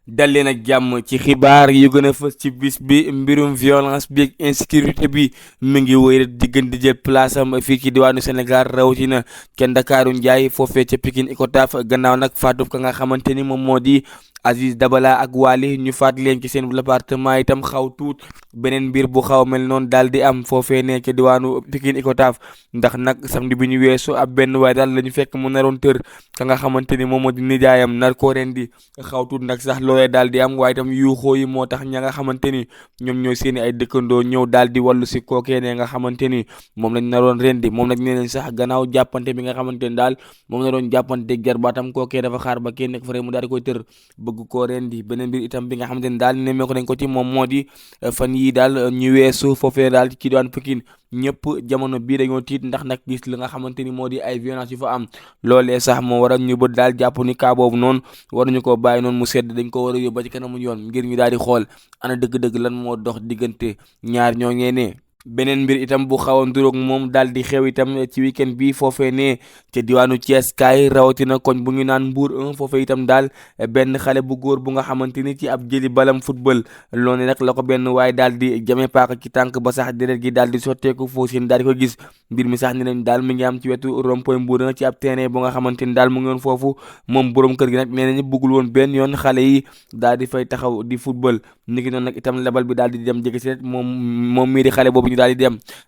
dal leen ak jàmm ci xibaar yu gën a fës ci bis bi. Mbirum violence bi ak insécurité bi mi ngi wéy rek di gën di jël place am fii ci diwaanu Sénégal, rawatina ca Ndakaaru Njaay foofee ca Pikine Icotaf, gannaaw nag faatu ka nga xamante ni moom moo di Aziz Dabala ak Wali. ñu faat leen ci seen appartement itam xaw tuut beneen mbir bu xaw mel noonu daal di am foofee ne ca diwaanu Pikine Icotaf, ndax nag samedi bi ñu weesu ab benn waay daal la ñu fekk mu naroon tër ka nga xamante ni moom moo di nijaayam nar koo rendi xaw tuut nag sax loolee daal di am, waaye itam yuuxoo yi moo tax ña nga xamante ni ñoom ñooy seeni ay dëkkandoo ñëw daal di wàllu si kookee ne nga xamante ni moom lañ naroon rendi. moom nag nee nañ sax gannaaw jàppante bi nga xamante ni daal moom la doon jàppante jarbaatam kookee dafa xaar ba kenn nekk fa rek mu daal di koy tër bëgg koo rendi. beneen mbir itam bi nga xamante ni daal nemmeeku nañ ko ci moom moo di fan yi daal ñu weesu foofee daal ci diwaan Pikine ñëpp jamono bii dañoo tiit ndax nag gis li nga xamante ni moo di ay violence yu fa am. loolee sax moo waral ñu bët daal jàpp ni kaa boobu noonu waruñu ko bàyyi noonu mu sedd, dañ ko war a yóbbu ba ci kanamu yoon ngir ñu daal di xool ana dëgg-dëgg lan moo dox diggante ñaar ñoo ngee ne. beneen mbir itam bu xaw a nduróog moom daal di xew itam ci weekend bi foofee ne ca diwaanu Thiès kaay, rawatina koñ bu ñu naan Mbour 1 foofee itam daal benn xale bu góor bu nga xamante ni ci ab jëli balam football loolu nag la ko benn waaye daal di jame paaka ci tànk ba sax deret gi daal di sotteeku foo seen daal di ko gis. mbir mi sax ni nañ daal mi ngi am ci wetu rond-point Mbour 1 ci ab terrain bu nga xamante ni daal mu ngi woon foofu. moom borom kër gi nag nee nañu bëggul woon benn yoon xale yi daal di fay taxaw di football. niki noonu nag itam lebal bi daal di dem jege si ret moom mii di xale boobu ñu daal di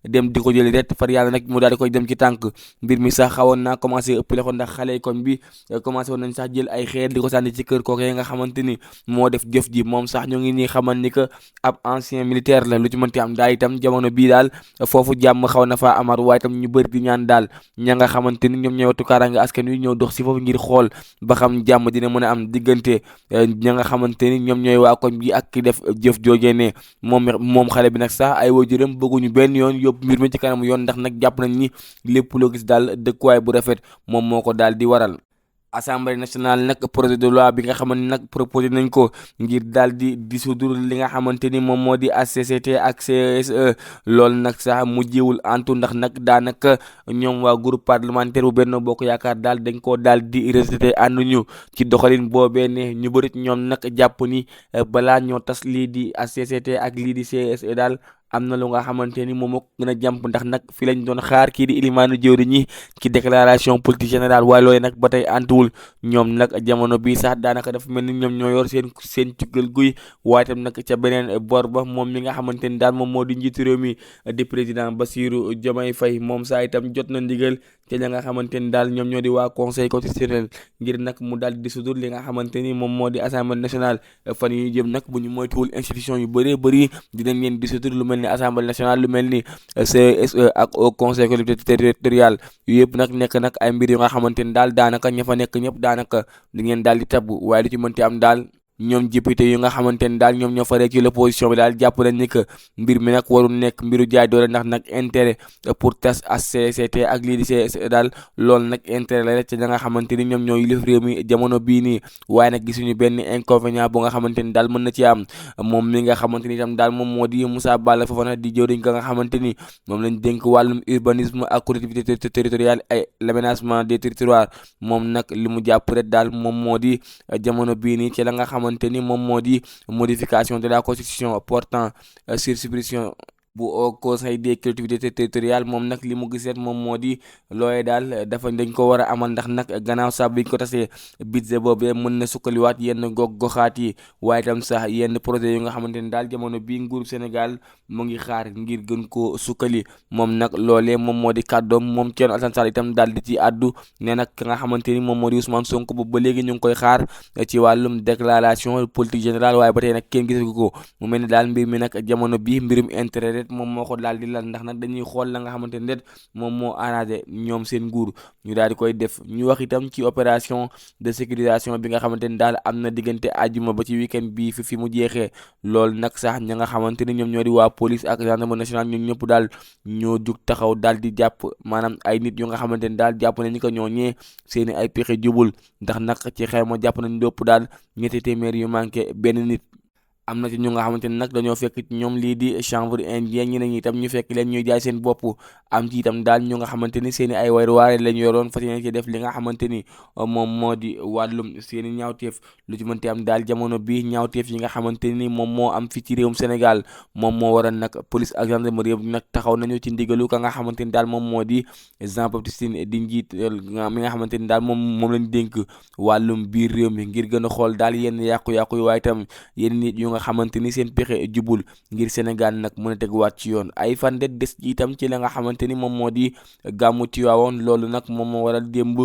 dem di ko jëli ret far yàlla nag mu daal di koy dem ci tànk. mbir mi sax xawoon naa commencé ëppale ko ndax xale koñ bi commencé woon nañ sax jël ay xeer di ko sànni ci kër kooku nga xamante ni moo def jëf ji. moom sax ñoo ngi nii xamal ni que ab ancien militaire la. lu ci mënti am daal itam jamono bii daal foofu jàmm xaw na faa amaat, waaye itam ñu bëri di ñaan daal ña nga xamante ni ñoom ñooy wattu kaaraange askan wi ñëw dox si foofu ngir xool ba xam jàmm dina mën a am diggante ña nga xamante ni ñoom ñooy waa koñ bi ak ki def jëf joojee ne. moom xale bi nag sax ay waajuram bëgguñu benn yoon yóbbu mbir mi ci kanamu yoon, ndax nag jàpp nañ ni lépp loo gis daal dëkkuwaay bu rafet moom moo ko daal di waral. Assemblée nationale nag projet de loi bi nga xamante ni nag proposé nañ ko ngir daal di dissoudre li nga xamante ni moom moo di HCCT ak CSE. loolu nag sax mujjewul antu ndax nag daanaka ñoom waa groupe parlementaire bu Benno Bokk Yaakaar daal dañ koo daal di rejeté ànduñu ci doxalin boobee ne. ñu bëri ñoom nag jàpp ni balaa ñoo tas lii di HCCT ak lii di CSE daal am na lu nga xamante ni moom moo gën a jàmp, ndax nag fi lañ doon xaar kii di ilimaanu jëwriñ ñi ci déclaration politique générale, waaye loolee nag ba tey antuwul. ñoom nag jamono bii sax daanaka dafa mel ni ñoom ñoo yor seen cuggal guy. waaye tam nag ca beneen bor ba moom mi nga xamante ni daal moom moo di njiitu réew mi di président Bassirou Diomaye Faye, moom saa itam jot na ndigal te ña nga xamante ni daal ñoom ñoo di waa conseil constitutionnel ngir nag mu daal di dissoudre li nga xamante ni moom moo di assemblée nationale. fan yu jëm nag bu ñu moytuwul institution yu bëree bëri dinañ leen dissoudre, lu mel ni assemblée nationale, lu mel ni CSE ak au conseil collectivité territorial. yu yëpp nag nekk nag ay mbir yu nga xamante ni daal daanaka ña fa nekk ñëpp daanaka di ngeen daal di tabb, waaye lu ci mënti am daal ñoom député yu nga xamante ni daal ñoom ñoo faree ci l'opposition bi daal jàpp nañ ni que mbir mi nag warul nekk mbiru jaay doole, ndax nag intérêt pour tas HCCT ak lii di CSE daal loolu nag intérêt la rek ci ña nga xamante ni ñoom ñoo yilif réew mi jamono bii nii. waaye nag gisuñu benn inconvénient bu nga xamante ni daal mën na ci am. moom mi nga xamante ni itam daal moom moo di Moussa Balla Fofana di jëwriñ ka nga xamante ni moom lañ dénk wàllum urbanisme ak collectivité territoriale ay l'aménagement des territoires. moom nag li mu jàpp rek daal moom moo di jamono bii nii ci la nga xamante ni moom moo di modification de la constitution portant sur suppression bu au conseil des collectivités territoriales. moom nag li mu gis rek moom moo di loolee daal dafa dañ ko war a amal, ndax nag gannaaw sax biñ ko tasee budget boobee mën na sukkaliwaat yenn goxaat yi, waaye itam sax yenn projet yu nga xamante ni daal jamono bii nguur Sénégal mu ngi xaar ngir gën koo sukkali. moom nag loolee moom moo di kàddoom. moom Thierno Alassane Sall itam daal di ci àddu ne nag ka nga xamante ni moom moo di Ousmane Sonko boobu ba léegi ñu ngi koy xaar ci wàllum déclaration politique générale, waaye ba tey nag kenn gisagu ko. mu mel ni daal mbir mi nag jamono bii mbirum intérêt moom moo ko daal di lan, ndax nag dañuy xool la nga xamante ne moom moo arrangé ñoom seen nguur ñu daal di koy def. ñu wax itam ci opération de sécurisation bi nga xamante ni daal am na diggante àjjuma ba ci weekend bi fi mu jeexee. loolu nag sax ña nga xamante ni ñoom ñoo di waa police ak gendarmerie nationale ñoom ñëpp daal ñoo jug taxaw daal di jàpp maanaam ay nit yu nga xamante ni daal jàpp nañ ni ko ñoo ñee seeni ay pexe jubul, ndax nag ci xayma jàpp nañ lépp daal ñetti téeméer yu manqué benn nit. am na ci ñu nga xamante ni nag dañoo fekk ñoom lii di chanvre indien ñi ne itam ñu fekk leen ñuy jaay seen bopp. am ci itam daal ñu nga xamante ni seen i ay waruwaare lañ yoroon fas yéene ci def li nga xamante ni moom moo di wàllum seen i ñaawteef. lu ci mënti am daal jamono bi ñaawteef yi nga xamante ni moom moo am fii ci réewum Sénégal moom moo waral nag police ak gendarmerie nag taxaw nañu ci ndigalu ka nga xamante ni daal moom moo di Jean Baptiste Tine di njiit mi nga xamante ni daal moom lañ dénk wàllum biir réew mi ngir gën a xool daal yenn yàqu-yàqu yi waaye itam yenn nit yu nga xamante ni seen pexe jubul ngir Sénégal nag mën a teguwaat ci yoon. ay fan de des itam ci la nga xamante ni moom moo di gàmmu Tivaouane loolu nag moom moo waral démb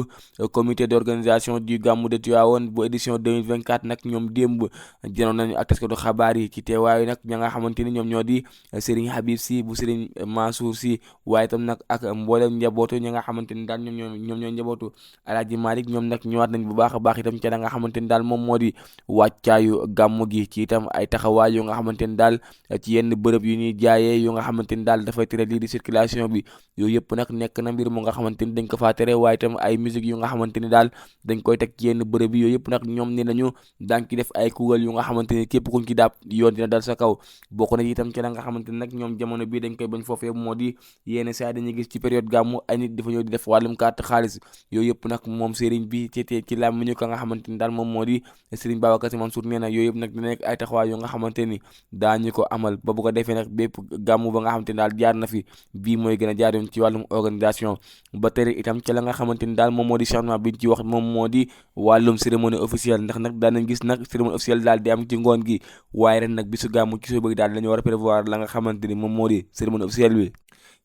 comité d'organisation du gàmmu de Tivaouane bu édition 2024 nag ñoom démb jënoon nañu ak taskatu xabaar yi ci teewaayu nag ña nga xamante ni ñoom ñoo di Serigne Habib Sy bu Serigne Mansour Sy waaye itam nag ak mboolem njabootu ñi nga xamante ni daal ñoom ñoo njabootu Alaaji Malick ñoom nag ñëwaat nañ bu baax a baax itam ci la nga xamante ni daal moom moo di wàccaayu gàmmu gi ci itam ay taxawaay yu nga xamante ni daal ci yenn bërëb yu ñuy jaayee yu nga xamante ni daal dafay tere lii di circulation bi yooyu yëpp nag nekk na mbir mu nga xamante ni dañ ko faa tere waaye itam ay musique yu nga xamante ni daal dañ koy teg ci yenn bërëb yi yooyu yëpp nag ñoom ni nañu daan ki def ay kugal yu nga xamante ni képp kuñ ci daab yoon dina dal sa kaw. bokk na itam ci la nga xamante ni nag ñoom jamono bii dañ koy bañ foofee moo di yenn saa dañuy gis ci période gàmmu ay nit dafa ñëw di def wàllum carte xaalis yooyu yëpp nag moom sëriñ bi ci làmmiñu ka nga xamante ni daal moom moo di Serigne Babacar Sy Mansour nee na yooyu yëpp nag dina nekk ay taxawaay yu nga xamante ni daañu ko amal ba bu ko defee nag bépp gàmmu ba nga xamante ni daal jaar na fi bii mooy gën a jaar yoon ci wàllum organisation. ba tere itam ci la nga xamante ni daal moom moo di changement bi ñu ci wax moom moo di wàllum cérémonie officielle ndax nag daan nañ gis nag cérémonie officielle daal di am ci ngoon gi waaye ren nag bisu gàmmu ci soo bëgg daal dañu war a prévoir la nga xamante ni moom moo di cérémonie officielle bi.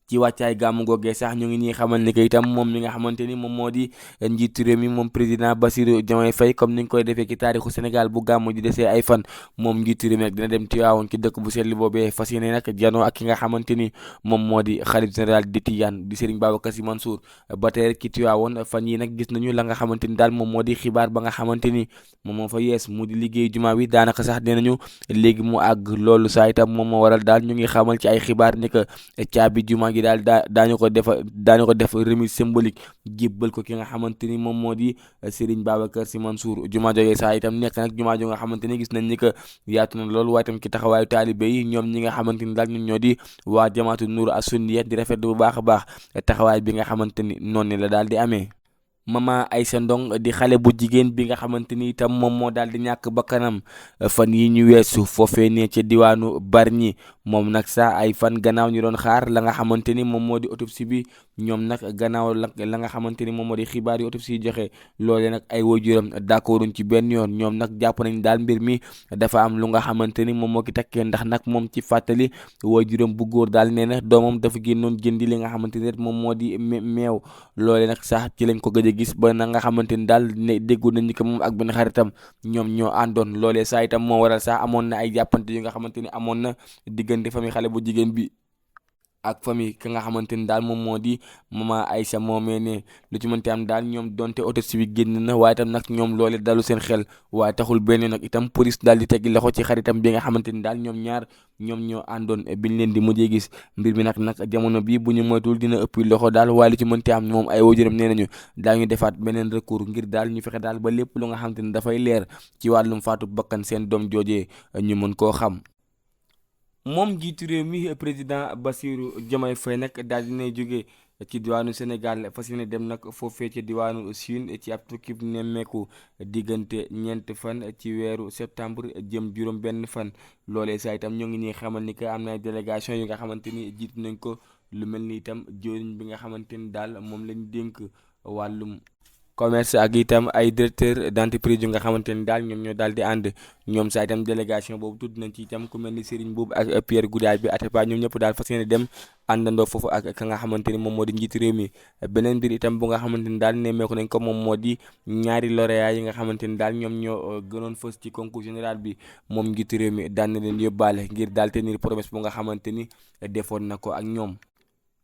ci wàccaay gàmmu googee sax ñu ngi ñuy xamal ni que itam moom mi nga xamante ni moom moo di njiitu réew mi moom président Bassirou Diomaye Faye comme ni ñu koy defee ci taarixu Sénégal bu gàmmu ji desee ay fan moom njiitu réew mi nag dina dem Tivaouane ci dëkk bu sell boobee fas yéene nag janoo ak ki nga xamante ni moom moo di xalif général di Tidiane di Serigne Babacar Sy Mansour. ba tey rek ci Tivaouane fan yi nag gis nañu la nga xamante ni daal moom moo di xibaar ba nga xamante ni moom moo fa yees mu di liggéey jumaa wi daanaka sax nee nañu léegi mu àgg loolu saa itam moom moo waral daal ñu ngi xamal ci ay xibaar ni que caabi jumaa gi daal daañu ko def remise symbolique jébbal ko ki nga xamante ni moom moo di Serigne Babacar Sy Mansour. jumaa jogee saa itam nekk nag jumaa jo nga xamante ni gis nañ ni que yaatu na loolu waaye itam ci taxawaayu taalibe yi ñoom ñi nga xamante ni daal ñun ñoo di waa jamaatu Nuuru as-Sunniyya di rafetlu bu baax a baax taxawaay bi nga xamante ni noonu la daal di amee. Mama Aïssa Ndong di xale bu jigéen bi nga xamante ni itam moom moo daal di ñàkk bakkanam fan yi ñu weesu foofee ne ca diwaanu Bargny moom nag sax ay fan gannaaw ñu doon xaar la nga xamante ni moom moo di autopsie bi ñoom nag gannaaw la nga xamante ni moom moo di xibaar yi autopsie yi joxe loolee nag ay waajuram d'accorduñ ci benn yoon ñoom nag jàpp nañ daal mbir mi dafa am lu nga xamante ni moom moo ki takkee ndax nag moom ci fàttali waajuram bu góor daal nee na doomam dafa génnoon jëndi li nga xamante ni moom moo di meew loolee nag sax ci lañ ko gëj gis ba na nga xamante ni daal ne déggu nañu ko moom ak benn xaritam ñoom ñoo àndoon loolee saa itam moo waral sax amoon na ay jàppante yu nga xamante ni amoon na diggante famille xale bu jigéen bi ak famille ka nga xamante ni daal moom moo di Mama Aïssa moomee ne lu ci mënti am daal ñoom donte autopsie bi génn na waaye itam nag ñoom loole dalu seen xel waaye taxul benn nag itam police daal di teggi loxo ci xaritam bi nga xamante ni daal ñoom ñoo àndoon biñ leen di mujjee gis mbir mi nag jamono bi bu ñu moytul dina ëpp loxo daal waaye lu ci mënti am moom ay waajuram nee nañu daañu defaat beneen recours ngir daal ñu fexe daal ba lépp lu nga xamante ni dafay leer ci wàllum faatu bakkan seen doom joojee ñu mën koo xam. moom njiitu réew mi président Bassirou Diomaye Faye nag daal dinay jóge ci diwaanu Sénégal fas yéene dem nag foofee ci diwaanu Chine ci ab tukkib nemmeeku diggante ñeent fan ci weeru septembre jëm juróom benn fan loolee saa itam ñoo ngi ñuy xamal ni que am na délégation yu nga xamante ni jiitu nañ ko lu mel ni itam jëwriñ bi nga xamante ni daal moom lañ dénk wàllum commerce ak itam ay directeur d'entreprise yu nga xamante ni daal ñoom ñoo daal di ànd ñoom saa itam délégation boobu tudd nañ ci itam ku mel ni Serigne Mboup ak Pierre Goudiaby bi Atepa ñoom ñëpp daal fas yéene dem àndandoo foofu ak ka nga xamante ni moom moo di njiitu réew mi. beneen mbir itam bu nga xamante ni daal nemmeeku nañ ko moom moo di ñaari lauréat yi nga xamante ni daal ñoom ñoo gënoon fës ci concours général bi moom njiitu réew mi daan na leen yóbbaale ngir daal tenir promesse bu nga xamante ni defoon na ko ak ñoom.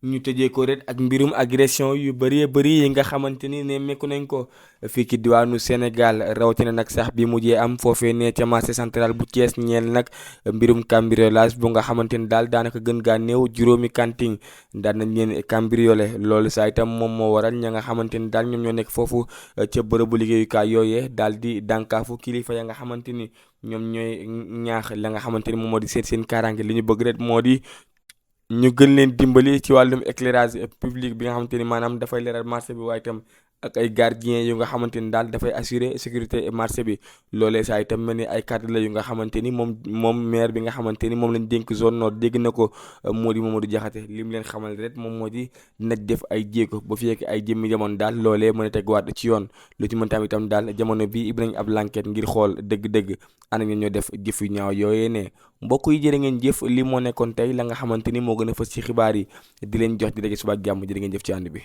ñu tëjee ko ret ak mbirum agression yu bëree bëri yi nga xamante ni nemmeeku nañ ko fii ci diwaanu Sénégal rawatina nag sax bi mujjee am foofee ne ca marché central bu Thiès ñeel nag mbirum cambriolage bu nga xamante ni daal daanaka gën gaa néew juróomi kanting daan nañ leen cambriolé loolu saa itam moom moo waral ña nga xamante ni daal ñoom ñoo nekk foofu ca bërëbu liggéeyukaay yooyee daal di dànkaafu kilifa ya nga xamante ni ñoom ñooy ñaax la nga xamante ni moom moo di seen kaaraange li ñu bëgg rek moo di ñu gën leen dimbali ci wàllum éclairage public bi nga xamante ni maanaam dafay leeral marché bi waaye itam ak ay gardiens yu nga xamante ni daal dafay assurer sécurité marché bi loolee saa itam mel ni ay cadre la yu nga xamante ni moom maire bi nga xamante ni moom lañ dénk zone nord dégg na ko moo di Mamadou Diakhaté li mu leen xamal rek moom moo di dina def ay jéego ba fi yegg ay jëmmi jamono daal loolee mën a tegwaat ci yoon lu ci mën tam itam daal jamono bi ibbi nañ ab l'enquête ngir xool dëgg-dëgg ana ngeen ñoo def jëf yu ñaaw yooyee ne mbokk yi jërë ngeen jëf li moo nekkoon tey la nga xamante ni moo gën a fës ci xibaar yi di leen jox di daje suba ak jàmm jërë ngeen jëf ci ànd bi